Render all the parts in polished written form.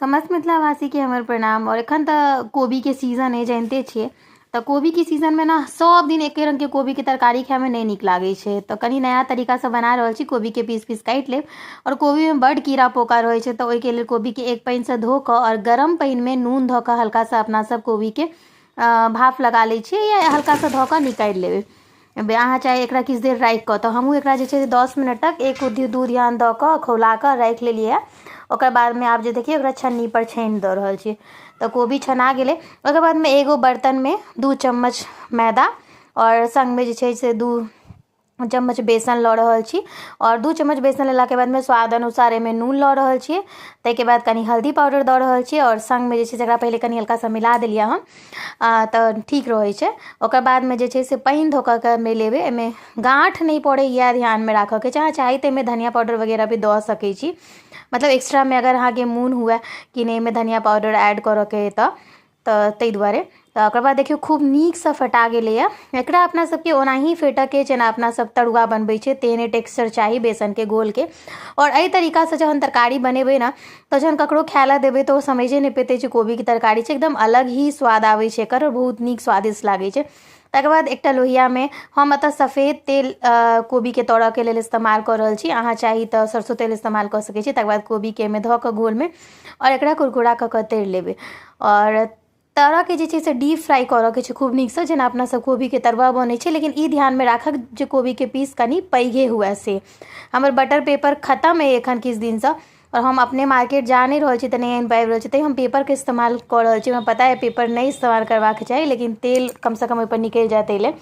समस्त मिथिलावासीके हमर प्रणाम। और एखन तऽ कोबीके सीजन अइ, जानिते छियै तऽ कोबीके सीजनमे ने सब दिन एके रङ्गके कोबीके तरकारी खायमे नहि नीक लागै छै, तऽ कनि नया तरीकासँ बना रहल छी। कोबीके पीस पीस काटि लेब और कोबीमे बड्ड कीड़ा पोका रहै छै, तऽ ओहिके लेल कोबीके एक पानिसँ धो कऽ और गरम पानिमे नून धऽ कऽ हल्का सा अपना सब कोबीके भाफ लगा लै छियै या हल्का सा धऽ कऽ निकालि लेबै। अहाँ चाहे एकरा किछु देर राखि कऽ, तऽ हमहूँ एकरा जे छै से 10 मिनट तक एक दू ध्यान दऽ कऽ खौला कऽ राखि लेलियै। ओकर बादमे आब जे देखियौ, ओकरा छन्नीपर छानि दऽ रहल छियै। तऽ कोबी छना गेलै। ओकर बादमे एगो बर्तनमे 2 चम्मच मैदा आओर सङ्गमे जे छै से 2 चम्मच बेसन लऽ रहल छी और 2 चम्मच बेसन लेलाके बादमे स्वाद अनुसार एहिमे नून लऽ रहल छियै। ताहिके बाद कनि हल्दी पाउडर दऽ रहल छियै और सङ्गमे जे छै से एकरा पहिले कनि हल्का सा मिला देलियै हम, तऽ ठीक रहै छै। ओकर बादमे जे छै से पानि धऽ कऽ मिलेबै। एहिमे गाँठ नहि पड़ै, इएह ध्यानमे राखऽके छै। अहाँ चाही तऽ एहिमे धनिया पाउडर वगैरह भी दऽ सकै छी, मतलब एक्स्ट्रामे अगर अहाँके मोन हुए कि नहि, एहिमे धनिया पाउडर ऐड करऽके अइ तऽ ताहि दुआरे। तऽ ओकर बाद देखियौ, खूब नीकसँ फेटा गेलैए। एकरा अपना सबके ओनाही फेटऽके जेना अपना सब तरुआ बनबै छै, तेहने टेक्सचर चाही बेसनके घोलके। आओर एहि तरीकासँ जहन तरकारी बनेबै ने, तऽ जहन ककरो खाय लए देबै तऽ ओ समझे नहि पेतै जे कोबीके तरकारी छै। एकदम अलग ही स्वाद आबै छै एकर आओर बहुत नीक स्वादिष्ट लागै छै। तकर बाद एकटा लोहियामे हम एतऽ सफेद तेल कोबीके तरऽके लेल इस्तेमाल कऽ रहल छी। अहाँ चाही तऽ सरसो तेल इस्तेमाल कऽ सकै छी। तकर बाद कोबीके एहिमे धऽ कऽ घोलमे आओर एकरा कुरकुरा कऽ कऽ तरि लेबै आओर तरऽके जे छै से डीप फ्राइ करऽके छै खूब नीकसँ, जेना अपना सब कोबीके तरुआ बनै छै। लेकिन ई ध्यानमे राखब जे कोबीके पीस कनि पैघे हुए। से हमर बटर पेपर खतम अइ एखन किछु दिनसँ आओर हम अपने मार्केट जा नहि रहल छी, तऽ नहि आनि पाबि रहल छी, तैँ हम पेपरके इस्तेमाल कऽ रहल छी। हमरा पता अइ पेपर नहि इस्तेमाल करबाक चाही, लेकिन तेल कमसँ कम ओहिपर निकलि जायत ताहि लेल।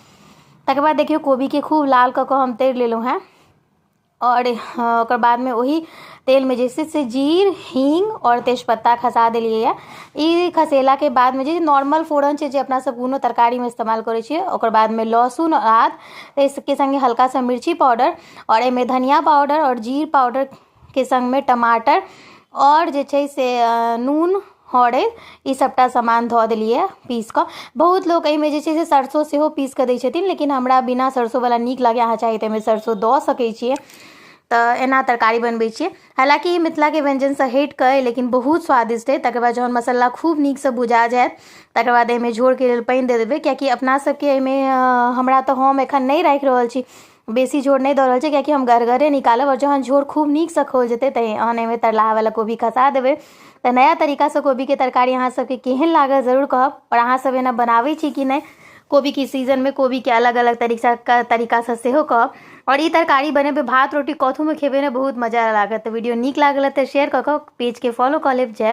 तकर बाद देखियौ, कोबीके खूब लाल कऽ कऽ हम तरि लेलहुँ हेँ आओर ओकर बादमे ओही तेलमे जे छै से जीर, हींग आओर तेजपत्ता खसा देलियैए। ई खसेलाके बादमे जे नॉर्मल फोरन छै, जे अपना सब कोनो तरकारीमे इस्तेमाल करै छियै, ओकर बादमे लहसुन आओर आद एहिके सङ्गे हल्का सा मिर्ची पाउडर आओर एहिमे धनिया पाउडर आओर जीर पाउडरके सङ्गमे टमाटर आओर जे छै से नून, हरैद, ई सबटा सामान धऽ देलियै पीस कऽ। बहुत लोक एहिमे जे छै से सरसो सेहो पीस कऽ दै छथिन, लेकिन हमरा बिना सरसोवला नीक लागैए। अहाँ चाही तऽ एहिमे सरसो दऽ सकै छियै। तऽ एना तरकारी बनबै छियै। हालाँकि ई मिथिलाके व्यञ्जनसँ हटि कऽ अइ, लेकिन बहुत स्वादिष्ट अइ। तकर बाद जहन मसाला खूब नीकसँ भुजा जायत, तकर बाद एहिमे झोरके लेल पानि दऽ देबै, किएकि अपना सबके एहिमे हमरा तऽ हम एखन नहि राखि रहल छी, बेसी झोर नहि दऽ रहल छी, किएकि हम गरगरे निकालब। आओर जहन झोर खूब नीकसँ खौल जेतै, तहन एहिमे तरलाहावला कोबी खसा देबै। तऽ नया तरीकासँ कोबीके तरकारी अहाँ सबके केहन लागल, जरूर कहब। आओर अहाँ सब एना बनाबै छी कि नहि कोबीके सीजनमे कोबीके अलग अलग तरीकासँ, सेहो कहब। आओर ई तरकारी बनेबै, भात, रोटी कथूमे खेबै ने, बहुत मजा लागत। तऽ वीडियो नीक लागल तऽ शेयर कऽ कऽ पेजके फॉलो कऽ लेब। जय।